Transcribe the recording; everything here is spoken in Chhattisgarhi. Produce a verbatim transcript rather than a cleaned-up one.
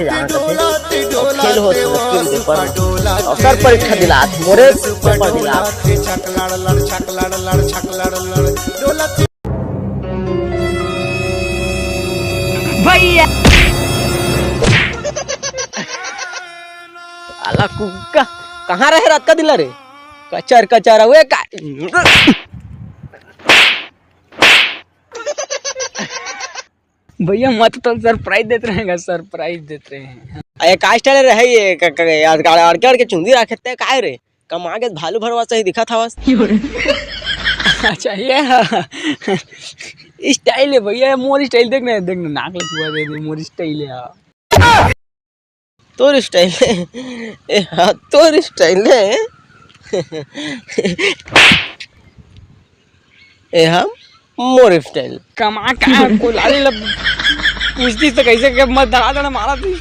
जाना कथे। अउ फेल होत मुश्किल पेपर, अवसर परीक्षा दिलात मोरे पेपर दिलात। भैया। साला कुक्का, कहाँ रहे रात का दिला रे? कचर कचर हुए का? भैया, मत तो सरप्राइज देत रहेगा, सरप्राइज देत रहे हैं। अरे का स्टाइल रहे ये? क-, क-, यार, गाड़-, अड़के अड़के चुंदी राखे ते काय रे? कमा के भालू भरवा सही दिखत हवस। अच्छा, ये ह-, स्टाइल है भैया, मोर स्टाइल देख ना, देख ना, नाक ले छुआ दे दे, मोर स्टाइल है। तोर स्टाइल है। ए हाँ, तोर स्टाइल है। ए हाँ, मोर स्टाइल। कमा का कोलारी लब पूछती तो कैसे के मत धड़ा धड़ा मारा तू।